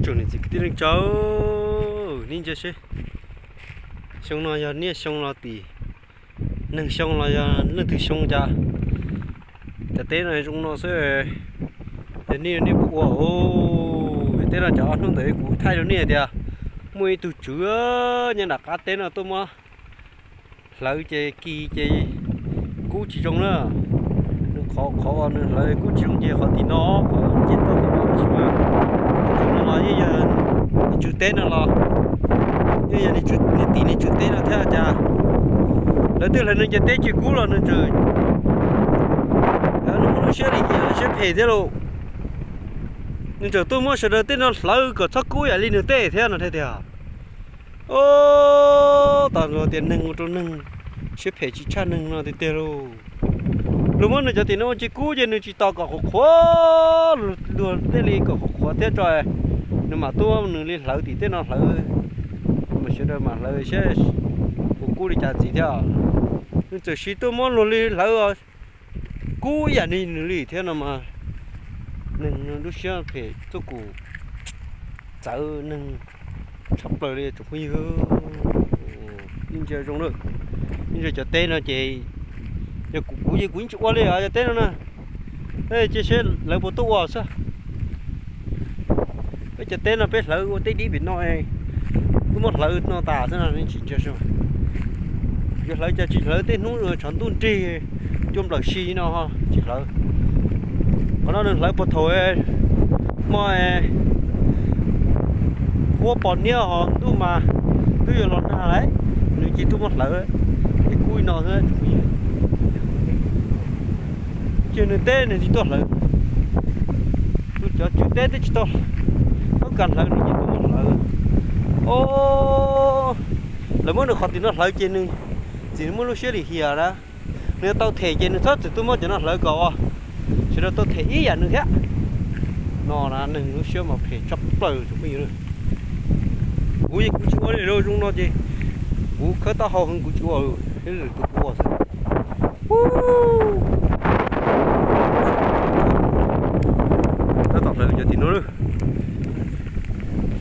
Tsoom niam txiv kwv tij neej tsa, nej ntsia seb, xyoo no yog niaj xyoo los tim neeg xyoo los yog leej twg xyoo cas, cov teb no zoo no xwb. Yog nej, nej puas ua? Teb no cov ob hnub ntawd kuv thaij rau nej tias muaj ib tug tswv nyob nram qab teb no tuaj muab hlawv ces kis ces kub tsis zoo na. Nws qhov, qhov uas nws hlawv kub tsis zoo ces qhov tim no, qhov nce toj tim no tab sis mas tus tswv no los yeej yog niag tswv teb no los yeej yog niag tim niag tswv teb no thiab cas. Lawv twb hlawv nws cov teb tsis kub los nws tseem, nws muaj lub siab lim hiam siab phem thiab lauj. Nws tseem tuaj muab sawv daws tej no hlawv kom txhob kub ib yam li nws tej thiab no thiaj tiag. Ov, tas luag tias neeg ua rau neeg siab phem tsis tshaj neeg no tiag tiag lauj. Luag muab nws cov tim no ua tsis kub ces nws tsis tos kom qhuav qhuav, luag thiaj li kom qhuav qhuav thiab tso, nws mam tuaj nws li hlawv tim tej no hlawv, mas sawv daws mam hlawv saib puas kub li cas ntxiv thiab. Nws txawm siv tuaj muab luag li hlawv kub ib yam li nws li thiab no mas, neeg lub siab phem txuj kum txawv neeg tshaj plaws li tsoom phooj ywg. Nej ntsia zoo na, nej ntsia cov teb no ces yog kuv, kuv ces kuv yeej tsis ua li os cov teb no na. Cia seb lawv puas tuaj ua xwb. Peb cov teb no peb hlawv ua teb dib pem no, kuj muab hlawv no tas xwb no nej tsis ntsia seb. Yuav hlawv cas tsis hlawv tej hnub tshav ntuj nrig cua nplawm si no tsis hlawv. Qhov no nws hlawv puag thaum hmo huab pos niab ho ntuj mas twb yuav los nag lawm, nws cia tuaj muab hlawv, es kub li no xwb. Ces nws teb nws tsis tuaj hlawv, tus cov tswv teb twb tsis tau txhob kam hlawv nws ces tuaj muab hlawv. Os, lawv muab nws qhov tim no hlawv ces nws txim muaj lub siab lim hiam na. Nws tau them ces nws txhob txwm tuaj muab cov no hlawv kom sawv daws tau them ib yam nws thiab. No na neeg lub siab mas phem tshaj plaws tsoom phooj ywg. Kuv yeej kuv tsis ua li zoo no ces kuv khawb taub hau heev kuv tsis ua, ib lwm tus kuv ua xwb. Tab tom hlawv cov tim no,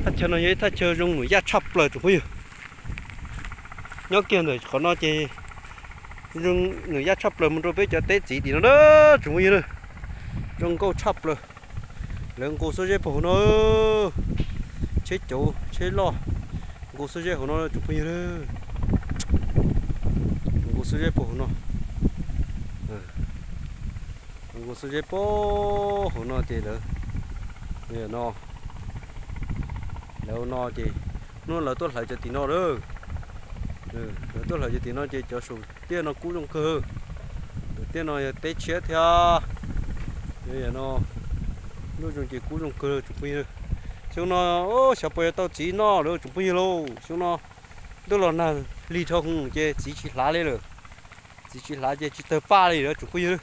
thaj chaw no yog ib thaj chaw zoo nws yaj tshaj plaws tsoom phooj ywg. Nyob kiag ntawm qhov no ces zoo nws yaj tshaj plaws mus rau peb cov teb txiv tim no na tsoom phooj ywg na. Zoo nkauj tshaj plaws. Lawv nqus xuab zeb puag hauv no, tsheb cauv tsheb loj, nqus xuab zeb hauv no tsoom phooj ywg na. Nqus xuab zeb puag hauv no, nqus xuab zeb puag hauv no ces lawv no, lawv no ces hnub lawv tuaj hlawv cov tim no lawm. Lawv tuaj hlawv cov tim no ces cov saum tiaj no kub zoo kawg. Saum tiaj no yog teb tshiab thiab. No, lub zoo ces kub zoo kawg tsoom phooj ywg. Xyoo no xyov puas yuav tau txiv noj lawm tsoom phooj ywg lauj. Xyoo no ntuj los nag lig dhau hwv ces txiv tsis hlav li lawm. Txiv tsis hlav ces tsis tawg paj li lawm tsoom phooj ywg.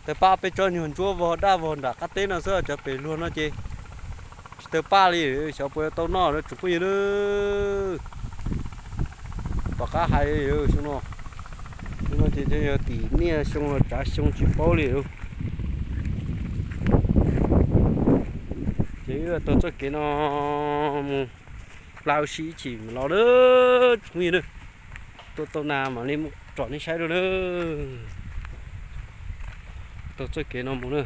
Tawg paj peb tsob nyuag ntsuab vog daj vog nram qab teb no xwb, cov pem luag no ces tsis tawg paj li, xyov puas yuav tau noj lawm tsoom phooj ywg na. Pom qab hais xyoo no, xyoo no ces yog tim niaj xyoo los tsav xyoo tsis paub li. Ces wb taug txoj kev no mus plaws si ib chim los lawm tsoom phooj ywg na. Tuaj tau na mam li mus tsom nej saib dua na. Taug txoj kev no mus na.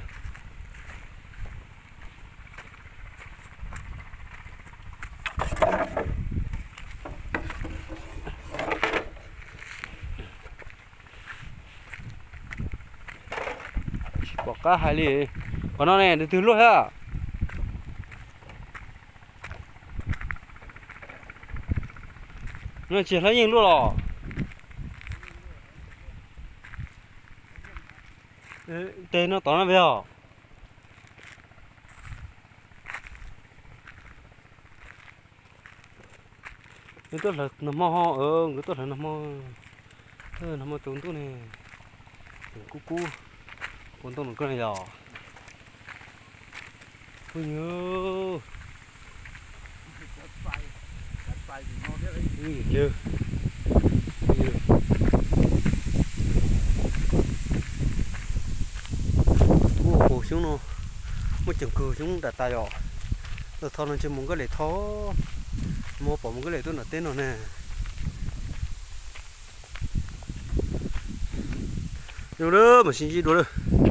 Tsis pom qab hais li. Qhov no ne nws twg luaj thiab? No tsis hlab yeej luaj los? Tes no tod no peb os. Nkawd tuaj hlawv nag hmo, nkawd tuaj hlawv nag hmo, nag hmo tsaus ntuj ne, kub kub, ua ntoo nws koj yog. Phooj ywg, ua kaus xyoob no, muaj ceem kawg xyoob nram tas yom. Tho no ntshe mus Nkaj Lem tho, mus pom mus Nkaj Lem tuaj nram teb no ne. Zoo lawm, mam sib ntsib dua lawm.